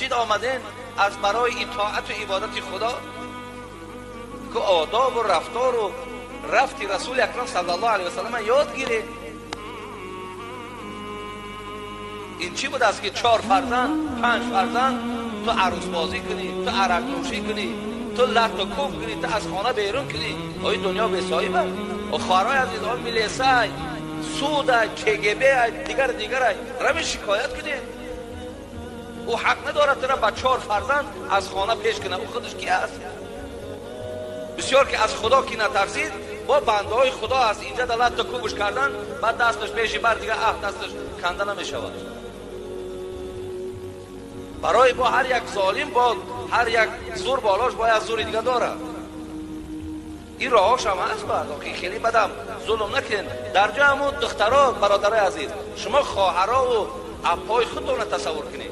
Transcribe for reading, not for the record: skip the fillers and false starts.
Масҷид омаден аз барои итоат ва ибодати Худо, ки одоб ва рафтор ва рафти Расули Акрам саллаллоҳу алайҳи васаллам ёд гиред. Ин чӣ будааст ки 4 фарзанд, 5 фарзанд ту арӯсбозӣ кунӣ, ту арақнӯшӣ кунӣ, ту лату кӯб кунӣ, ту аз хона берун кунӣ? Ои дунё бесоҳиб аст. Хоҳарҳои азиз, он милисай, судай, КГБ, дигар дигарай рами шикоят кунед. Ӯ ҳақ надорад тура ба 4 фарзанд аз хона пеш кунад. Ӯ худаш ки аст? Бисёр ки аз Худо ки натарсид, бо бандаҳои Худо аст. Инҷа да лату кӯбш кардан, баъд дасташ пеши бар дигар дасташ канда намешавад. Барои бо ҳар як золим, бо ҳар як зур болош бояд зури дига дорад. Ин роҳош ҳам ҳаст, баъд охи хеле бадам зулм накунед. Дар ҷо ҳамун духтаро, бародарои азиз, шумо хоҳарову аппои худтонро тасаввур кунед.